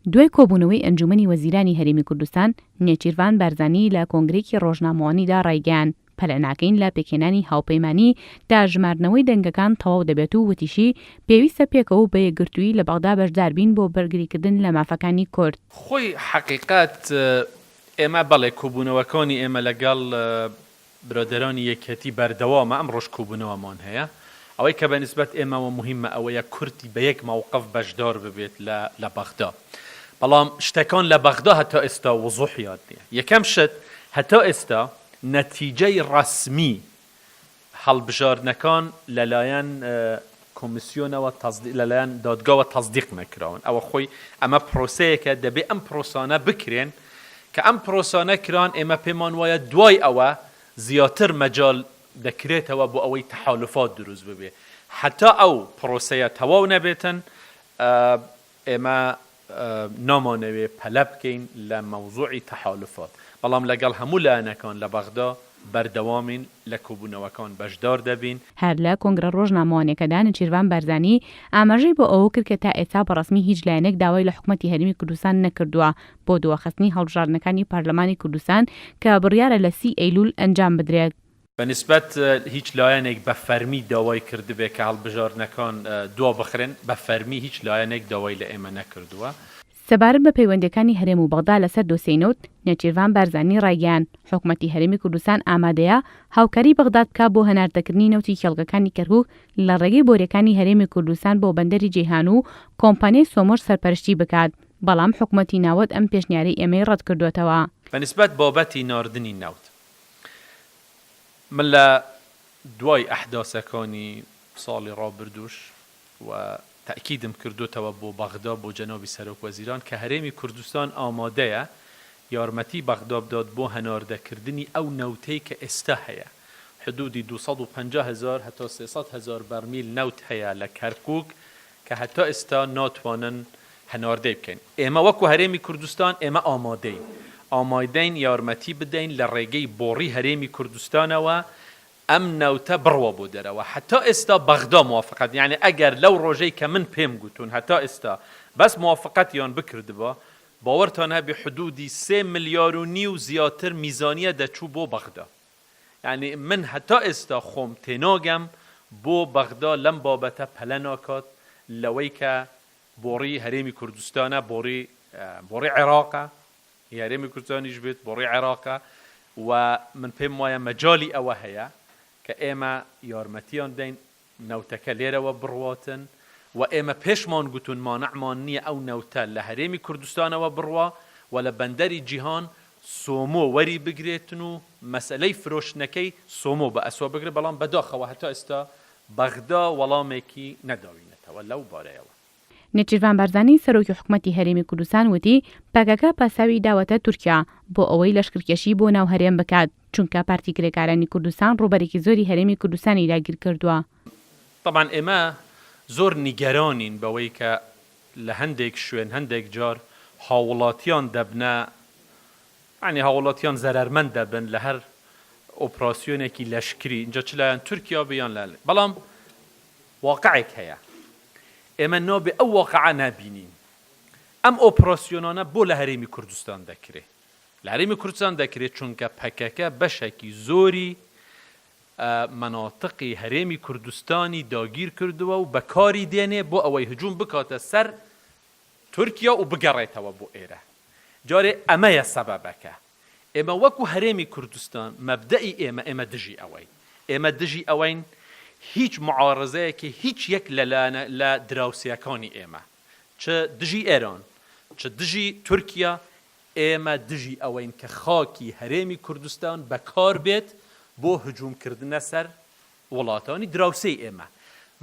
دوای کۆبوونەوەی ئەنجوومەنی وەزیرانی هەرێمی کوردستان، نێچیرڤان بارزانی لە کۆنگرەیەکی ڕۆژنامەوانیدا ڕایگەیاند، پەلە ناکەین لە پێکهێنانی هاوپەیمانی تا ژماردنەوەی دەنگەکان تەواو دەبێت و وتیشی، پێویستە پێکەوە و بە یەکگرتوویی لە بەغدا بەشداربین بۆ بەرگریکردن لە مافەکانی کورد. خۆی حەقیقەت ئێمە بەڵێ کۆبوونەوەکانی ئێمە لەگەڵ برادەرانی یەکیەتی بەردەوامە، ئەمڕۆش کۆبوونەوەمان هەیە. ئەوەی کە بە نیسبەت ئێمەوە موهیمە ئەوەیە کورد بە یەک مەوقف بەشدار ببێت لە لە بەغدا. بەڵام شتەکان لە بەغدا هەتا ئێستا وزوحیان نییە. یەکەم شت هەتا ئێستا نەتیجەی ڕەسمی هەڵبژاردنەکان لەلایەن کۆمیسیۆنەوە لەلایەن دادگاوە تەسدیق نەکراون. ئەوە خۆی ئەمە پرۆسەیەکە دەبێ ئەم پرۆسانە بکرێن، کە ئەم پرۆسانە کران ئێمە پێمان وایە دوای ئەوە زیاتر مەجال دەکرێتەوە بۆ ئەوەی تەحالوفات دروست ببێ. هەتا ئەو پرۆسەیە تەواو نەبێتن ئێمە نامانەوێ پەلە بکەین لە مەوزوعی تەحالوفات، بەڵام لەگەڵ هەموو لایەنەکان لە بەغدا بەردەوامین، لە کۆبوونەوەکان بەشدار دەبین. هەر لە کۆنگرە ڕۆژنامەوانیەکەدا نێچیرڤان بارزانی ئاماژەی بۆ ئەوە کرد کە تا ئێستا بە ڕەسمی هیچ لایەنێک داوای لە حکومەتی هەرێمی کوردستان نەکردووە بۆ دواخستنی هەڵبژاردنەکانی پەرلەمانی کوردستان کە بڕیارە لە سی ئەیلول ئەنجام بدرێت. بە نیسبەت هیچ لایەنێک بە فەرمی داوای کردبێ کە هەڵبژاردنەکان دوا بخرێن، بە فەرمی هیچ لایەنێک داوای لە ئێمە نەکردووە. سەبارەت بە پەیوەندییەکانی هەرێم و بەغدا لەسەر دۆسیەی نەوت، نێچیرڤان بارزانی ڕایگەیاند، حکومەتی هەرێمی کوردستان ئامادەیە هاوکاریی بەغداد بکات بۆ هەناردەکردنی نەوتی کێڵگەکانی کەرکوک لە ڕێگەی بۆرییەکانی هەرێمی کوردستان بۆ بەندەری جەیهان و کۆمپانیای سۆمۆش سەرپەرشتی بکات، بەڵام حکومەتی ناوەد ئەم پێشنیارەی ئێمەی ڕەتکردووەتەوە. بە نیسبەت بابەتی ناردنی نەوت، من لە دوای ئەحداسەکانی ساڵی ڕابردووش و تەئکیدم کردۆتەوە بۆ بەغدا بۆ جەنابی سەرۆک وەزیران کە هەرێمی کوردستان ئامادەیە یارمەتی بەغدا بدات بۆ هەناردەکردنی ئەو نەوتەی کە ئێستا هەیە حدودی 250 هەزار هەتا 300 هەزار بەرمیل نەوت هەیە لە کەرکوک کە هەتا ئێستا ناتوانن هەناردەی بکەین. ئێمە وەکو هەرێمی کوردستان ئێمە ئامادەین. ئامادەین یارمەتی بدەین لە ڕێگەی بۆڕی هەرێمی کوردستانەوە ئەم نەوتە بڕوا بۆ دەرەوە. هەتا ئێستا بەغدا موافقەت یانی ئەگەر لەو ڕۆژەی کە من پێم گوتوون هەتا ئێستا بەس موافقەتیان بکردبا باوەڕتان هەبێ حدودی سێ ملیار و نیو زیاتر میزانیە دەچوو بۆ بەغدا. یانی من هەتا ئێستا خۆم تێناگەم بۆ بەغدا لەم بابەتە پەلە ناکات لەوەی کە بۆڕی هەرێمی کوردستانە بۆڕی بۆڕی عێراقە هی هەرێمی کوردستانیش بێت بۆڕی عێراقە و من پێم وایە مەجالی ئەوە هەیە کە ئێمە یارمەتیان دەین نەوتەکە لێرەوە بڕواتن و ئێمە پێشمان گوتوون مانعمان نییە ئەو نەوتە لە هەرێمی کوردستانەوە بڕوا و لە بەندەری جیهان سۆمۆ وەری بگرێتن و مەسەلەی فرۆشتنەکەی سۆمۆ بە ئەسۆ بگرێت، بەڵام بەداخەوە هەتا ئێستا بەغدا وەڵامێکی نەداوینەتەوە لەو بارەیەوە. نێچیرڤان بارزانی سەرۆکی حکومەتی هەرێمی کوردستان وتی، پەکەکە پاساوی داوەتە تورکیا بۆ ئەوەی لەشکرکێشی بۆ ناو هەرێم بکات، چونکە پارتی کرێکارانی کوردستان ڕووبەرێکی زۆری هەرێمی کوردستانی داگیرکردووە. تەبعەن ئێمە زۆر نیگەرانین بەوەی کە لە هەندێک شوێن هەندێک جار هاووڵاتیان دەبنە یانی هاووڵاتیان زەرەرمەند دەبن لە هەر ئۆپراسیۆنێکی لەشکری ئینجا چ لایەن تورکیا بێ یان لایەن بەڵام واقعێک هەیە ئێمە نابێ ئەو واقعە نەبینین ئەم ئۆپراسیۆنانە بۆ لە هەرێمی کوردستان دەکرێ لە هەرێمی کوردستان دەکرێت چونکە پەکەکە بەشێکی زۆری مەناتقی هەرێمی کوردستانی داگیر کردووە و بەکاری دێنێ بۆ ئەوەی هجوم بکاتە سەر تورکیا و بگەڕێتەوە بۆ ئێرە. جارێ ئەمەیە سەبەبەکە. ئێمە وەکو هەرێمی کوردستان مەبدەئی ئێمە ئێمە دژی ئەوەین. ئێمە دژی ئەوەین هیچ معارەزەیەکی هیچ یەک لە لایەنە لە دراوسێکانی ئێمە چ دژی ئێران چ دژی تورکیا ئێمە دژی ئەوەین کە خاکی هەرێمی کوردستان بەکار بێت بۆ هجوم کردنە سەر وڵاتانی دراوسێی ئێمە.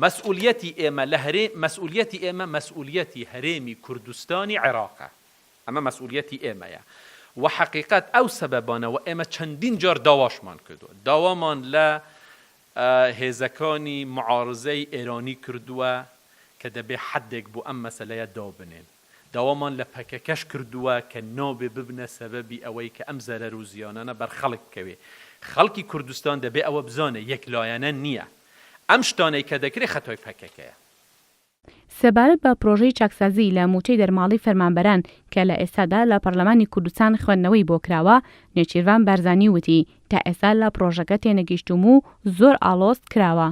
مەسئولیەتی ئێمە لە هەرێ مەسئولیەتی ئێمە مەسئولیەتی هەرێمی کوردستانی عێراقە. ئەمە مەسئولیەتی ئێمەیە. وە حەقیقەت ئەو سەبەبانە وە ئێمە چەندین جار داواشمان کردووە. داوامان لە هێزەکانی معارزەی ئێرانی کردووە کە دەبێ حەدێک بۆ ئەم مەسەلەیە دابنێن. داوامان لە پەکەکەش کردووە کە نابێ ببنە سەبەبی ئەوەی کە ئەم زەرەر و زیانانە بەر خەڵک بکەوێ. خەڵکی کوردستان دەبێ ئەوە بزانێ یەکلایەنە نییە. ئەم شتانەی کە دەکرێ خەتای پەکەکەیە. سەبارەت بە پرۆژەی چاکسازی لە مووچەی دەرماڵەی فەرمانبەران کە لە ئێستادا لە پەرلەمانی کوردستان خوێندنەوەی بۆ کراوە، نێچیرڤان بارزانی وتی، تا ئێستا لە پرۆژەکە تێنەگەیشتووم و زۆر ئاڵۆز کراوە.